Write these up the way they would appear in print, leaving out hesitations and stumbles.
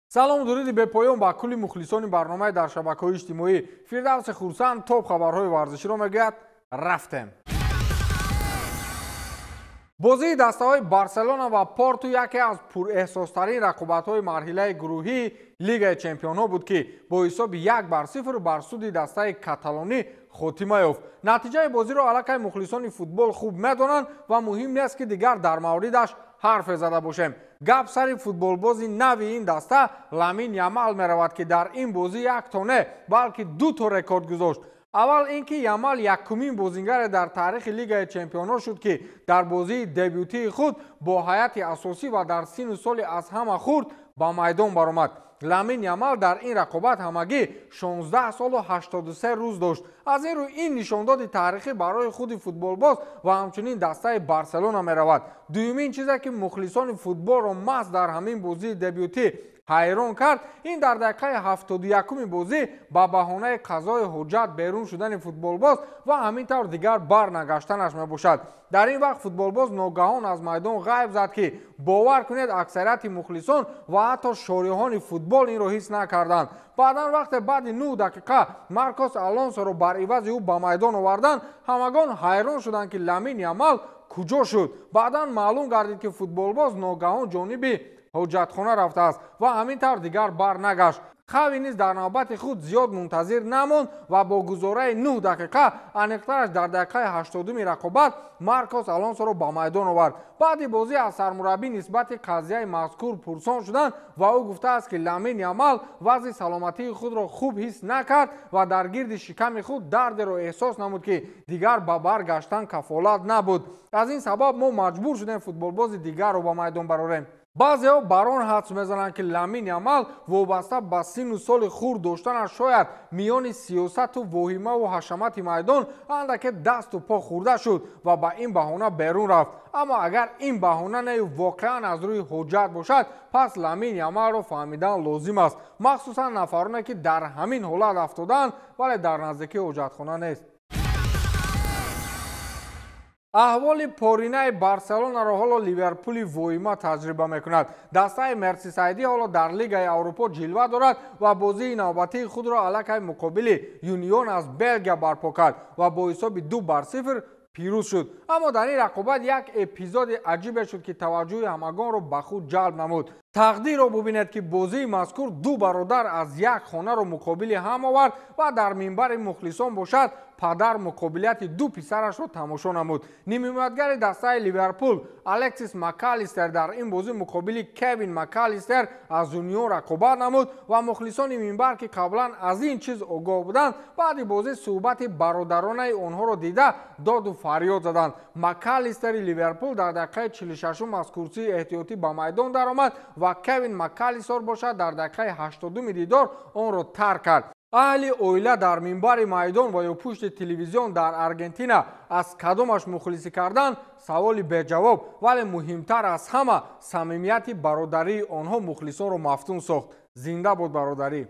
Салом, дуруди бепоён ба кулли мухлисони барномаи дар шабакаҳои иҷтимоӣ. Фирдавси Хурсанд топ хабарҳои варзиширо мегӯяд. Рафтем. Бозии дастаҳои Барселона ва Порту яке аз пурэҳсостарин рақобатҳои марҳилаи гурӯҳии Лигаи чемпионҳо буд, ки бо ҳисоби 1-0 бар суди дастаи каталонӣ хотима ёфт. Натиҷаи бозиро аллакай мухлисони футбол хуб медонанд ва муҳим нест, ки дигар дар мавридаш ҳарфе зада бошем. Гап сари футболбози нави ин даста Ламин Ямал меравад, ки дар ин бозӣ як то не, балки ду то рекорд гузошт. Аввал ин ки Ямал якумин бозингаре дар таърихи Лигаи чемпионҳо шуд, ки дар бозии дебютии худ бо ҳайати асосӣ ва дар синну соли аз ҳама хурд ба майдон баромад. Ламин Ямал дар ин рақобат ҳамагӣ 16 солу 83 рӯз дошт. Аз ин рӯ ин нишондоди таърихӣ барои худи футболбоз ва ҳамчунин дастаи Барселона меравад. Дуюмин чизе, ки мухлисони футболро маҳз дар ҳамин бозии дебютӣ ҳайрон кард, ин дар дақиқаи 71-уми бозӣ ба баҳонаи қазои ҳуҷҷат берун шудани футболбоз ва ҳамин тавр дигар барнагаштанаш мебошад. Дар ин вақт футболбоз ногаҳон аз майдон ғайб зад, ки бовар кунед, аксарияти мухлисон ва ҳатто шориҳони футбол инро ҳис накарданд. Баъдан вақте баъди 9 дақиқа Маркос Алонсоро бар ивази ӯ ба майдон оварданд, ҳамагон ҳайрон шуданд, ки Ламин Ямал куҷо шуд. Баъдан маълум гардид, ки футболбоз ногаҳон ҷониби ҳуҷҷатхона рафтааст ва ҳамин тавр дигар барнагашт. Хави низ дар навбати худ зиёд мунтазир намонд ва бо гузораи 9 дақиқа, аниқтараш дар дақиқаи 80-уми рақобат, Маркос Алонсоро ба майдон овард. Баъди бозӣ аз сармураббӣ нисбати қазияи мазкур пурсон шуданд ва ӯ гуфтааст, ки Ламин Ямал вазъи саломатии худро хуб ҳис накард ва дар гирди шиками худ дардеро эҳсос намуд, ки дигар ба баргаштан кафолат набуд. Аз ин сабаб мо маҷбур шудем футболбози дигарро ба майдон барорем. Баъзеҳо бар он ҳадс мезананд, ки Ламин Ямал вобаста ба синну соли хурд доштанаш шояд миёни сиёсату воҳимаву ҳашамати майдон андаке дасту по хӯрда шуд ва ба ин баҳона берун рафт. Аммо агар ин баҳона нею воқеан аз рӯи ҳуҷҷат бошад, пас Ламин Ямалро фаҳмидан лозим аст, махсусан нафароне, ки дар ҳамин ҳолат афтодаанд, вале дар наздикии ҳуҷҷатхона нест. Аҳволи поринаи Барселонаро ҳоло Ливерпули воима таҷриба мекунад. Дастаи Мерсисайдӣ ҳоло дар Лигаи Аврупо ҷилва дорад ва бозии навбатии худро аллакай муқобили Юнион аз Белгия барпо кард ва бо ҳисоби 2-0 пирӯз шуд. Аммо дар ин рақобат як эпизоди аҷибе шуд, ки таваҷҷӯҳи ҳамагонро ба худ ҷалб намуд. Тақдирро бубинед, ки бозии мазкур ду бародар аз як хонаро муқобили ҳам овард ва дар минбари мухлисон бошад, падар муқобилияти ду писарашро тамошо намуд. Нимҳимоятгари дастаи Ливерпул Алексис Макалистер дар ин бозӣ муқобили Кевин Макалистер аз Юнион рақобат намуд ва мухлисони минбар, ки қаблан аз ин чиз огоҳ буданд, баъди бозӣ суҳбати бародаронаи онҳоро дида доду фарёд заданд. Макалистери Ливерпул дар дақиқаи 46-ум аз курсии эҳтиётӣ ба майдон даромад ва Кевин Макалистер бошад, дар дақиқаи 80-уми дидор онро тарк кард. Аҳли оила дар минбари майдон ва ё пушти телевизион дар Аргентина аз кадомаш мухлисӣ кардан, саволи беҷавоб, вале муҳимтар аз ҳама самимияти бародарии онҳо мухлисонро мафтун сохт. Зинда буд бародарӣ!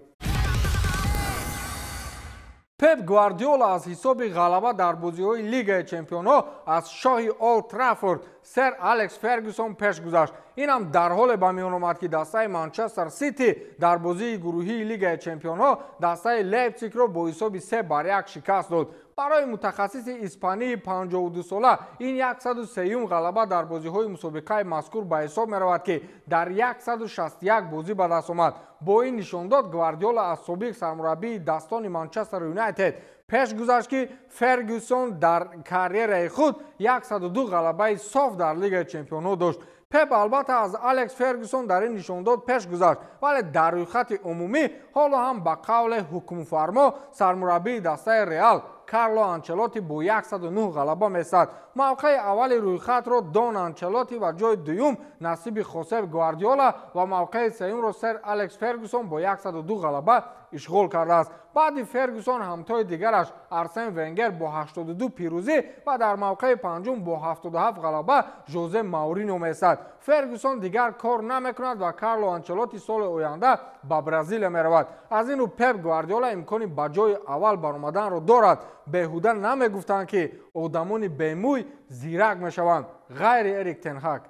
Пеп Гвардиола аз ҳисоби ғалаба дар бозиҳои Лигаи чемпионҳо аз шоҳи Олд Траффорд сер Алекс Фергюсон пеш гузашт. Инам дар ҳоле ба миён омад, ки дастаи Манчестер Сити дар бозии гурӯҳии Лигаи чемпионҳо дастаи Лейпсигро бо ҳисоби 3-1 шикаст дод. Барои мутахассиси испании 52-сола ин 103-юм ғалаба дар бозиҳои мусобиқаи мазкур ба ҳисоб меравад, ки дар 161 бозӣ ба даст омад. Бо ин нишондод Гвардиола аз собиқ сармураббии дастони Манчестер Юнайтед пеш гузашт, ки Фергюсон дар карьераи худ 102 ғалабаи соф дар Лигаи чемпионҳо дошт. Пеп албатта аз Алекс Фергюсон дар ин нишондод пеш гузашт, вале дар рӯйхати умумӣ ҳоло ҳам ба қавле ҳукмфармо сармураббии дастаи Реал Карло Анчелотти бо 109 ғалаба месад. Мавқеи аввали рӯйхатро Дон Анчелотти ва ҷои дуюм насиби Хосеп Гвардиола ва мавқеи сеюмро сер Алекс Фергюсон бо 102 ғалаба ишғол кардааст. Баъди Фергюсон ҳамтои дигараш Арсен Венгер бо 82 пирӯзӣ ва дар мавқеи панҷум бо 77 ғалаба Жозе Маурино месад. Фергюсон дигар кор намекунад ва Карло Анчелотти соли оянда ба Бразилия меравад. Аз ин рӯ Пеп Гвардиола имкони ба ҷои аввал баромаданро дорад. Беҳуда намегуфтанд, ки одамони бемӯй зирак мешаванд, ғайри Эрик Тенхак.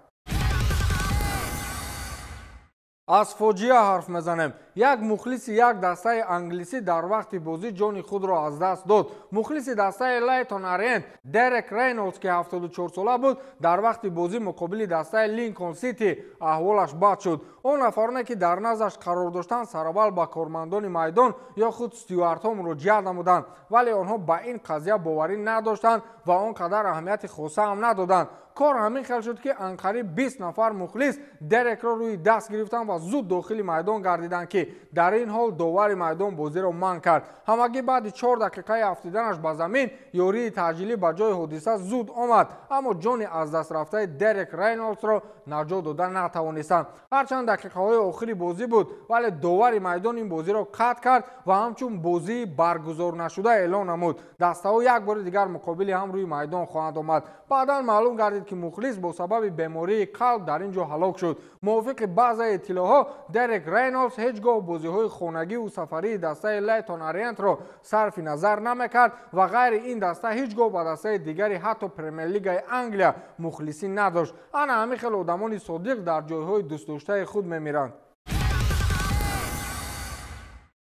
Аз фоҷиа ҳарф мезанем. Як мухлиси як дастаи англисӣ дар вақти бозӣ ҷони худро аз даст дод. Мухлиси дастаи Лейтон Ориент Дерек Рейнолдс, ки 74 сола буд, дар вақти бозӣ муқобили дастаи Линколн Сити аҳволаш бад шуд. Он нафароне, ки дар наздаш қарор доштанд, сараввал ба кормандони майдон ё худ стюардҳо муроҷиат намуданд, вале онҳо ба ин қазия боварӣ надоштанд ва он қадар аҳамияти хоса ҳам надоданд. Кор ҳамин хел шуд, ки анқариб 20 нафар мухлис Дерекро рӯи даст гирифтанд ва зуд дохили майдон гардиданд, ки дар ин ҳол довари майдон бозиро манъ кард. Ҳамагӣ баъди 4 дақиқаи афтиданаш ба замин ёрии таъҷилӣ ба ҷои ҳодиса зуд омад, аммо ҷони аз даст рафтаи Дерек Рейнолдсро наҷот дода натавонистанд. Ҳарчанд дақиқаҳои охири бозӣ буд, вале довари майдон ин бозиро қатъ кард ва ҳамчун бозии баргузорнашуда эълон намуд. Дастаҳо як бори дигар муқобили ҳам рӯи майдон хоҳанд омад. Баъдан маълум гардид, ки мухлис бо сабаби бемории қалб дар ин ҷо ҳалок шуд. Мувофиқи баъзаи иттилоъҳо, Дерек Рейнолдс ҳеҷ гоҳ бозиҳои хонагиву сафарии дастаи Лейтон Ориентро сарфи назар намекард ва ғайри ин даста ҳеҷ гоҳ ба дастаи дигари ҳатто Премер-лигаи Англия мухлисӣ надошт. Ана ҳамин хел одамони содиқ дар ҷойҳои дӯстдоштаи худ мемиранд.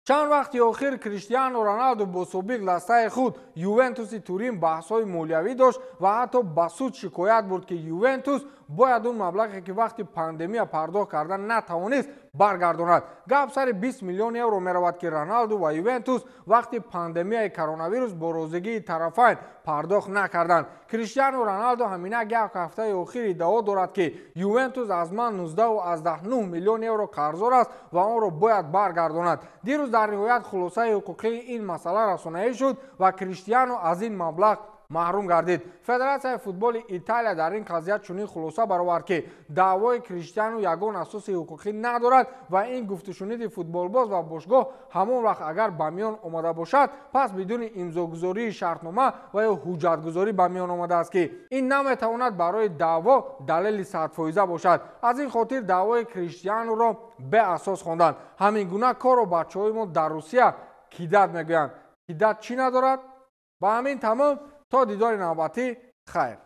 Чанд вақти охир Криштиану Роналду бо собиқ дастаи худ Ювентуси Турин баҳсҳои молиявӣ дошт ва ҳатто ба суд шикоят бурд, ки Ювентус бояд он маблағе, ки вақти пандемия пардохт карда натавонист, баргардонад. Гап сари 20 миллион евро меравад, ки Роналду ва Ювентус вақти пандемияи коронавирус бо розигии тарафайн пардохт накарданд. Криштиану Роналду ҳаминак як ҳафтаи охир иддао дорад, ки Ювентус аз ман 19,9 миллион евро қарздор аст ва онро бояд баргардонад. Дирӯз дар ниҳоят хулосаи ҳуқуқии ин масъала расонаӣ шуд ва Криштиану аз ин маблағ маҳрум гардид. Федератсияи футболи Италия дар ин қазия чунин хулоса баровард, ки даъвои Криштиану ягон асоси ҳуқуқӣ надорад ва ин гуфтушуниди футболбоз ва бошгоҳ ҳамон вақт агар ба миён омада бошад, пас бидуни имзогузории шартнома ва ё ҳуҷҷатгузорӣ ба миён омадааст, ки ин наметавонад барои даъво далели садфоиза бошад. Аз ин хотир даъвои Криштиануро беасос хонданд. Ҳамин гуна корро бачаҳои мо дар Русия кидать мегӯянд. Кидать чӣ надорад? Ба ҳамин тамом, то дидори навбатӣ, хайр.